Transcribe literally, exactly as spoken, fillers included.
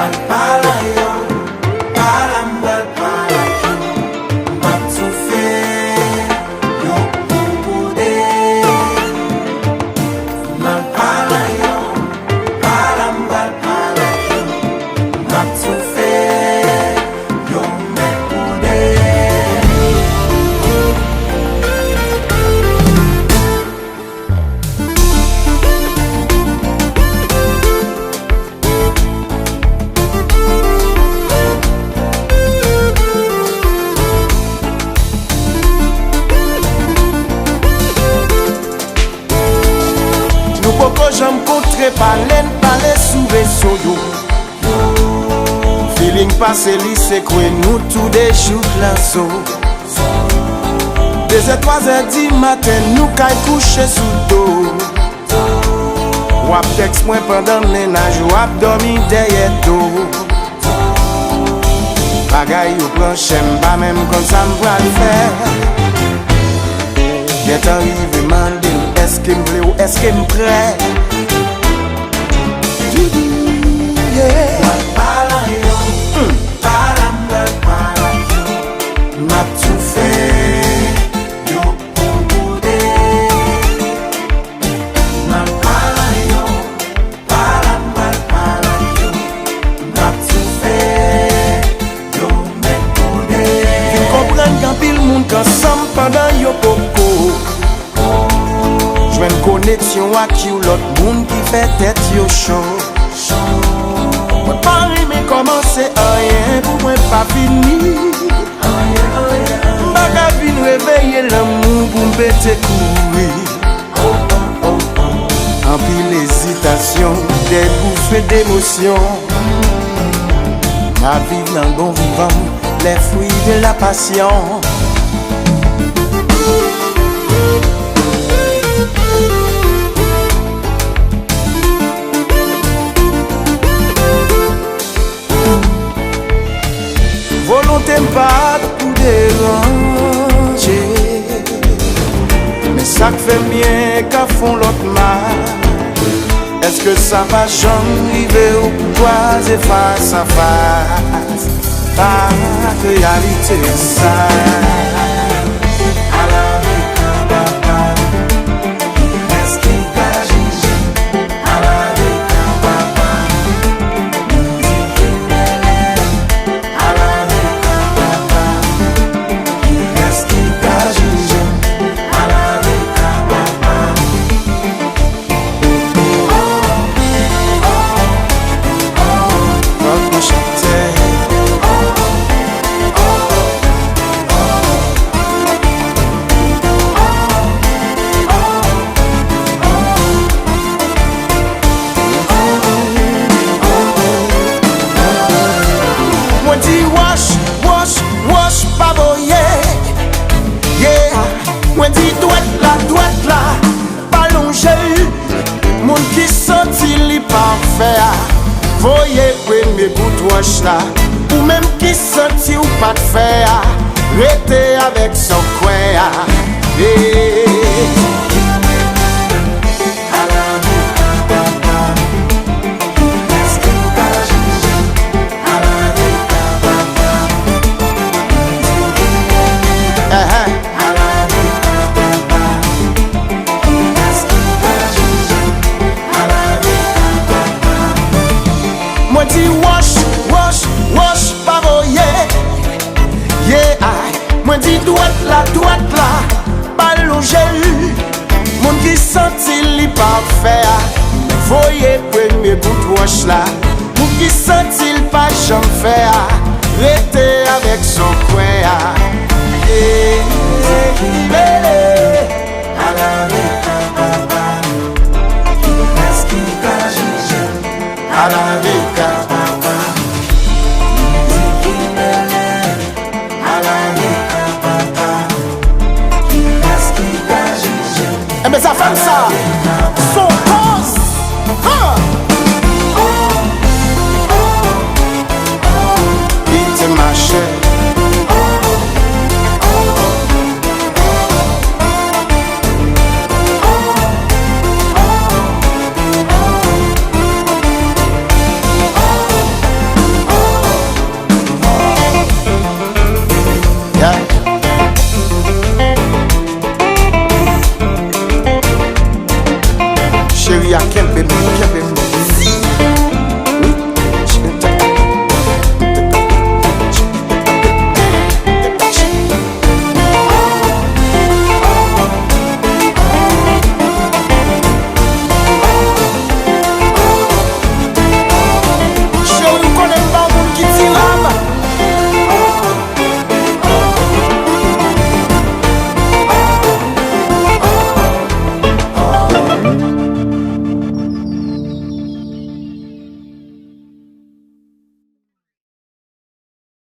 Al pale ak yo, pale m pral pale ak yo. M ap tou fè yo pou boude. M al pale ak yo, pale m pral pale ak yo. M ap tou fè yo mèt boude. Nou poko janm kontre, pale n pale sou rezo yo. Feeling pase li sekwe nou tou de jouk lanzo. Dezè, twazè di maten, nou kay kouche sou do. W ap tèks mwen pandan mennaj ou ap dòmi dèyè do. Bagay yo pran chè, m pa menm konn sa m pral fè. Gentan rive mande m èske m vle w, èske m prè. Yeah. M ap pale ak yo, pale m pral pale ak yo. M ap tou fè yo pou boude. M ap pale ak yo, pale m pral pale ak yo. M ap tou fè yo mèt boude. Vin konprann gen anpil moun k ansanm pandan yo poko jwenn koneksyon ak yon lòt moun ki fè tèt yo cho. Mwen pa renmen kòmanse anyen pou mwen pa fini. M pa ka vin reveye lanmou pou m pete kouri. Anpil ezitasyon, de boufe demosyon. M ap viv nan bon vivan, les fruits de la passion. Volonte m pa t pou deranje, men sa k fè m byen ka fè yon lòt mal. Èske sa pa janm rive w pou kwaze fas a fas ak reyalite sa? Alave ka papa, kiyès ki ka jije? Alave ka papa, mizik ki bèlè. Alave ka papa, kiyès ki ka jije? Alave ka papa. Lòt mwen chante. Mwen di wòch, wòch, wòch pa voye. Yeah. Mwen di dwèt la, dwèt la pa lonje l. Moun ki santi li pa fè a, voye premye bout wòch la. Ou menm ki santi w pa t fè a, rete avèk sa w kwè a. Yeah. Mwen di wòch, wòch, wòch pa voye. Yeah, mwen di dwèt la, dwèt la pa lonje l. Moun ki santi li pa fè a, voye premye bout wòch la. Moun ki santi l pa janm fè a, rete avèk sa w kwè a. Yeah, yeah, yeah. Alave ka papa, kiyès ki ka jije? Alave ka